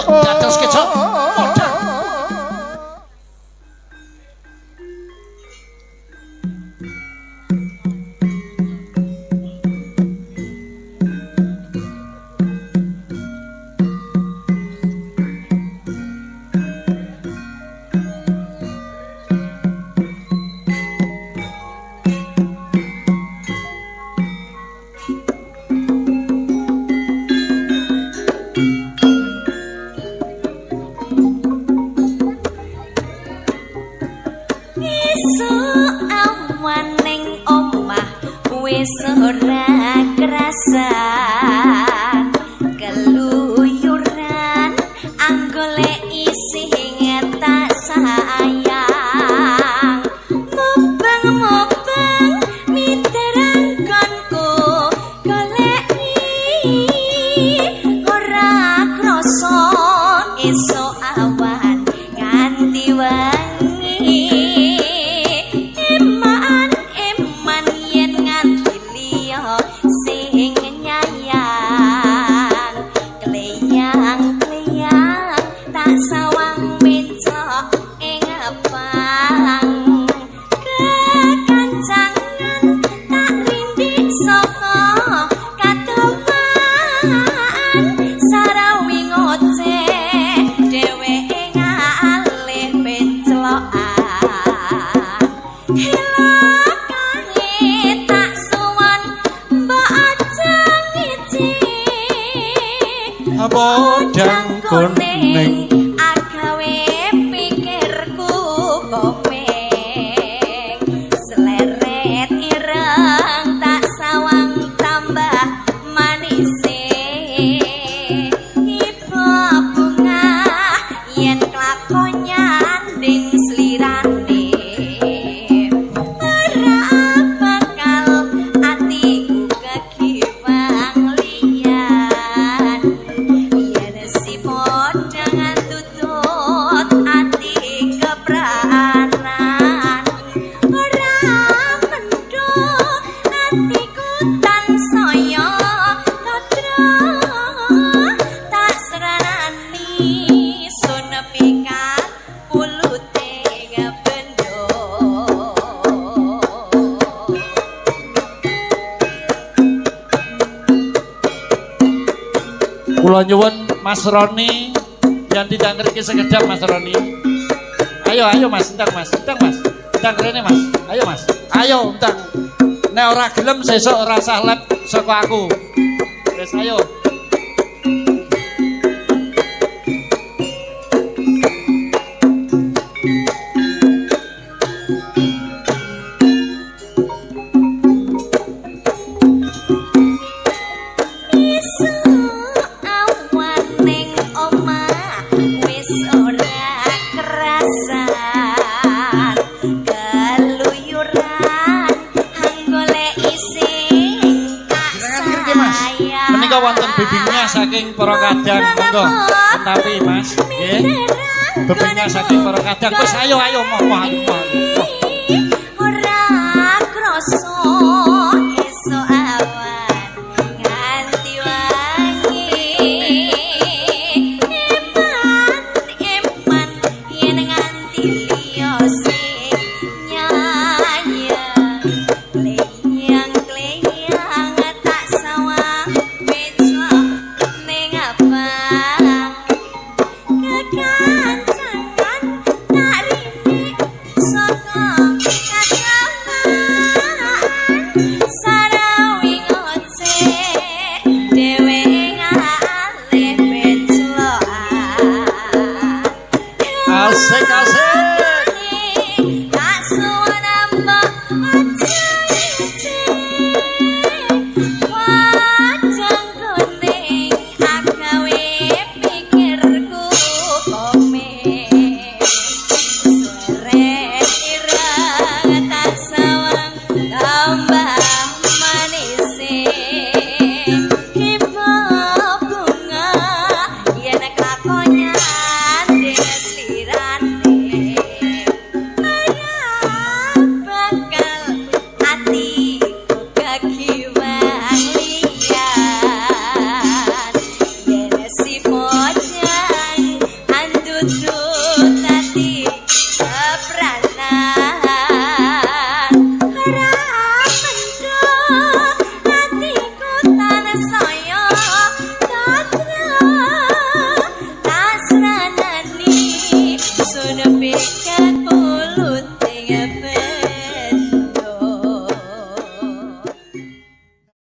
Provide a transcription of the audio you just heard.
Yuk, dados kejo. Podang. Wis ora krasan keluyuran anggoleki sing tak sayang mubeng-mubeng miterangkonku goleki ora krasa esuk awan nganti wengi eman eman yen nganti liya sing nyayang kleyang-kleyang tak sawang mencok ing pang kekancangan tak rindik saka katowan sarawi ngoceh dheweke ngalih penclokan hilakae tak suwun mbok aja ngece Podang kuning agawe pikirku komeng sleret ireng tak sawang tambah manise ibu bunga yen klakon nyanding slirane ora bakal atiku kegiwang liyan yen si podang tutut ati kepranan ora mendho atiku tansaya tadra tak sranani sun pikat pulute bendo. Kula nyuwun Mas Roni yang tidak ngerti sekedap Mas Roni. Ayo ayo Mas, entar Mas, entar Mas. Entar rene Mas. Ayo Mas. Ayo entar. Nek ora gelem sesuk ora sah lab saka aku. Wis ayo. Isuk awan ning omah wis ora krasan keluyuran anggoleki sing tak Jenengan ngriki Mas. sayang. Menika wonten bebingnya saking para kadang. Monggo tetapi Mas, nggih. Bebingnya saking para kadang. Wis ayo ayo moh moh aku moh. Moh. Ora krasa esuk awan nganti wangi eman eman yen nganti liya sing nyayang kleyang kleyang tak sawang becok ning abang kekancangan tak rindik saka kakawan sarawi ngoceh dhewe ngalih beclokan. Asik asik. Tak suwun mbok aja ngece podang kuning agawe Piket.